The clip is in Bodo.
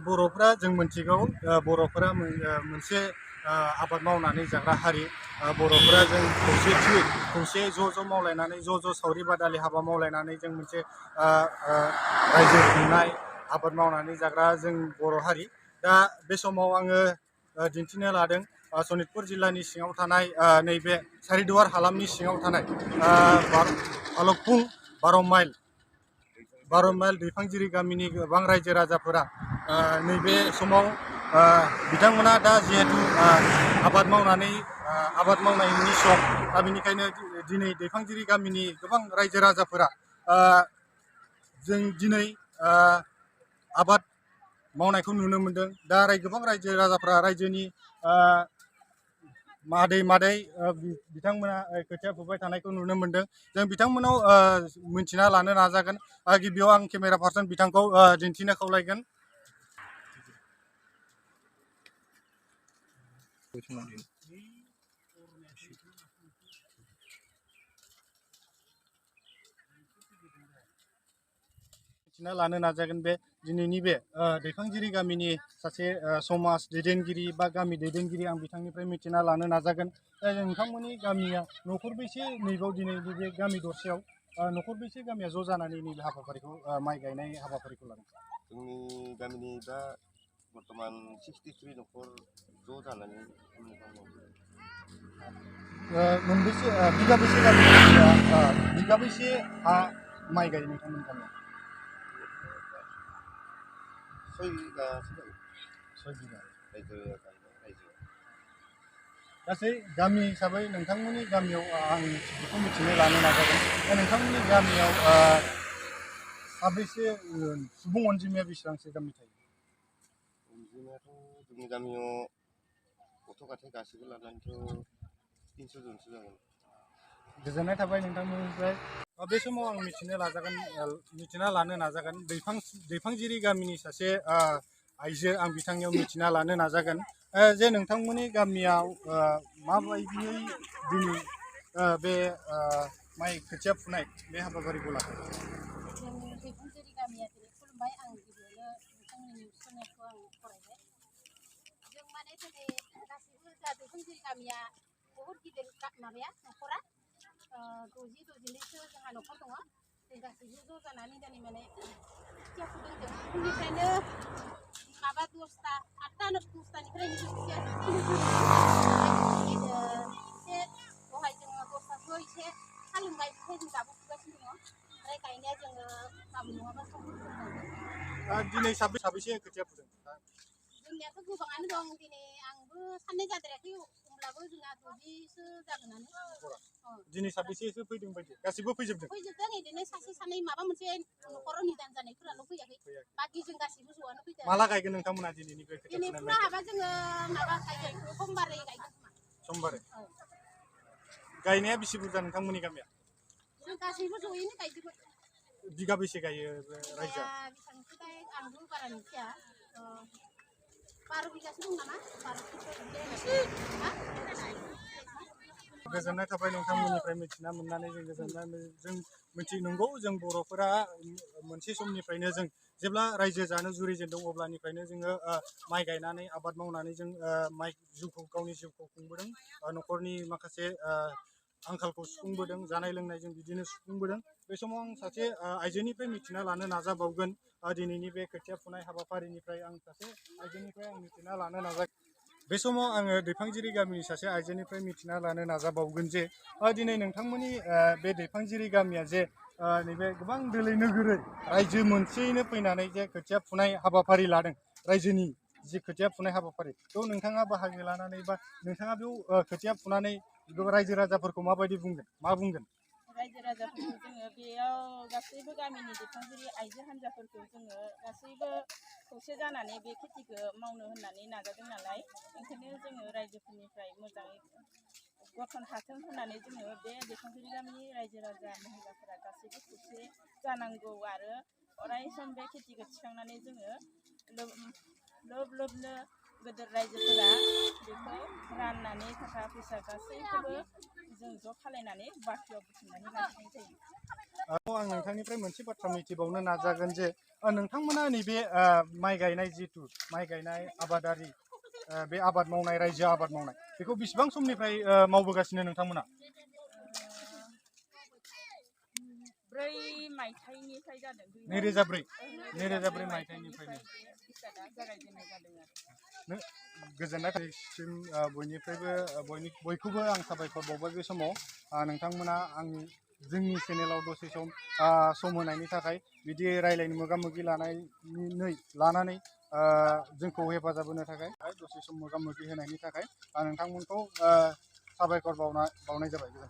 बर'फ्रा जों मिथिगौ बर'फोरा मोनसे आबाद मावनानै जाग्रा हारि बर'फोरा जों खौसे ज' मावलायनानै ज' सावरि बादालि हाबा मावलायनानै जों मोनसे रायजो खुंनाय आबाद मावनानै जाग्रा जों बर' हारि दा बे समाव आङो दिन्थिनो लादों सनितपुर जिल्लानि सिङाव थानाय नैबे सारिदुवार हालामनि सिङाव थानाय भालुकपुं 12 माइल दैफांजिरि गामिनि गोबां रायजो राजाफोरा नैबे समाव बिथांमोना दा जिहेतु आबाद मावनायनि सम दा बेनिखायनो दिनै दैफांजिरि गामिनि गोबां रायजो राजाफोरा जों दिनै आबाद मावनायखौ नुनो मोनदों दा गोबां रायजो राजाफ्रा रायजोनि मादै बिथांमोना खोथिया फुबाय थानायखौ नुनो मोनदों जों बिथांमोनाव मिन्थिना लानो नाजागोन गिबियाव आं केमेरा पार्सन बिथांखौ दिन्थिनो खावलायगोन मिथिना लानो नाजागोन बे दिनैनि बे दैफांजिरि गामिनि सासे समाज दैदेनगिरि बा गामि दैदेनगिरि आं बिथांनिफ्राय मिथिना लानो नाजागोन नोंथांमोननि गामिया न'खरबेसे नैबाव दिनैनि बे गामि दरसेयाव न'खरबेसे गामिया ज' जानानै नैबे हाबाफारिखौ माइ गायनाय हाबाफारिखौ लादों जोंनि गामिनि दा बर्तमान 63 न'खर ज' जानानै मोनबेसे बिगाबेसे हा माइ गायो नोंथांमोननि गामियाव 6 बिगासो बिगा रायजो गासै गामि हिसाबै नोंथांमोननि गामियाव आं बेखौ मिथिनो लानो नाजागोन नोंथांमोननि गामियाव साबेसे सुबुं अनजिमाया बेसेबांसो गामि थायो अनजिमायाथ' जोंनि गामियाव गथ' गथाय गासैबो लानानैथ' 300 जनसो जागोन गोजोननाय थाबाय नोंथांमोननिफ्राय बे समाव आं मिथिना लानो नाजागोन दैफांजिरि गामिनि सासे आइजो आं बिथांनियाव मिथिना लानो नाजागोन जे नोंथांमोननि गामियाव माबायदियै दिनै बे माइ खोथिया फुनाय बे हाबाफारिखौ लादों जोंनि दैफांजिरि गामिया दिनै खुलुमबाय आं गिबियावनो नोंथांमोननि निउस चेनेलखौ आं फरायबाय जों माने दिनै गासैबो जा दैफांजिरि गामिया बहुद गिदिर माबाया न'खरा 60-62सो जोंहा न'खर दङ जों गासैबो ज' जानानै दिनै माने खोथिया फुदों जों फुंनिफ्रायनो माबा 10ता 8ता 10तानिफ्रायनो जों खोथिया एसे दहाय जोङो 10तासोआव एसे हालेवबाय ओमफ्राय जों दाबो फुगासिनो दङ ओमफ्राय गायनाया जोङो गाबोन नङाबा समफोर गायगोन दिनै साबेसे खोथिया फुदों जोंनियाथ' गोबाङानो दं दिनै आंबो साननाय जाद्रायाखै होमब्लाबो जोंहा 60सो जागोनानो दिनै साबेसेसो फैदों बायदि गासिबो फैजोबदों बिदिनो सासे सानै माबा मोनसे न'खराव निदान जानायफोराल' फैयाखै बाखि जों गासिबो ज'आनो फैदों माला गायगोन नोंथांमोना दिनै फुरा हाबा जोङो माबा गायगोन समबारै गायगोन समबारै गायनाया बेसे बुरजा नोंथांमोननि गामिया जों गासैबो ज'यैनो गायजोबो बिगाबेसे गायो रायजोआ बेसेबांसोथाय आंबो बारा मिथिया 12 बिगासो दं नामा 12 गोजोननाय थाबाय नोंथांमोननिफ्राय मिथिना मोननानै जों मिथिनंगौ जों बर'फोरा मोनसे समनिफ्रायनो जों जेब्ला रायजो जानो जुरिजेनदों अब्लानिफ्रायनो जोङो माइ गायनानै आबाद मावनानै जों गावनि जिउखौ खुंबोदों न'खरनि माखासे आंखालखौ सुफुंबोदों जानाय लोंनाय जों बिदिनो सुफुंबोदों बे समाव आं सासे आइजोनिफ्राय मिथिना लानो नाजाबावगोन दिनैनि बे खोथिया फुनाय हाबाफारिनिफ्राय आं सासे आइजोनिफ्राय आं मिथिना लानो नाजागोन बे समाव आङो दैफांजिरि गामिनि सासे आइजोनिफ्राय मिथिना लानो नाजाबावगोन जे दिनै नोंथांमोननि बे दैफांजिरि गामिया जे नैबे गोबां दोलै नोगोरै रायजो मोनसेयैनो फैनानै जे खोथिया फुनाय हाबाफारि लादों रायजोनि जि खोथिया फुनाय हाबाफारि बेयाव नोंथाङा बाहागो लानानै बा नोंथाङा बेयाव खोथिया फुनानै रायजो राजाफोरखौ माबायदि बुंगोन मा बुंगोन रायजो राजाफोरखौ जोङो बेयाव गासैबो गामिनि दैफांजिरि आइजो हान्जाफोरखौ जोङो गासैबो खौसे जानानै बे खेथिखौ मावनो होननानै नाजादों नालाय ओंखायनो जोङो रायजोफोरनिफ्राय मोजाङै गठन थाथों होननानै जोङो बे दैफांजिरि गामिनि रायजो राजा महिलाफोरा गासैबो खौसे जानांगौ आरो अराय सम बे खेथिखौ थिखांनानै जोङो लोब-लोबनो गोदोर रायजोफोरा बेखौ राननानै थाखा फैसा गासैखौबो जों ज' खालायनानै बाख्रियाव बुथुमनानै लाखिनाय जायो आं नोंथांनिफ्राय मोनसे बाथ्रा मिथिबावनो नाजागोन जे नोंथांमोना नैबे माइ गायनाय जिथु माइ गायनाय आबादारि बे आबाद मावनाय रायजो आबाद मावनाय बेखौ बेसेबां समनिफ्राय मावबोगासिनो नोंथांमोना? 4 मायथाइनिफ्राय जादों। 2004 मायथाइनिफ्रायनो जागायजेननाय जादों आरो। गोजोननाय थासिम बयखौबो आं साबायखर बावबाय बे समाव नोंथांमोना जोंनि चेनेलाव दसे सम होनायनि थाखाय बिदि रायलायनो मोगा मोगि लानानै जोंखौ हेफाजाब होनो थाखाय दसे सम मोगा मोगि होनायनि थाखाय नोंथांमोनखौ साबायखर बावनाय जाबाय।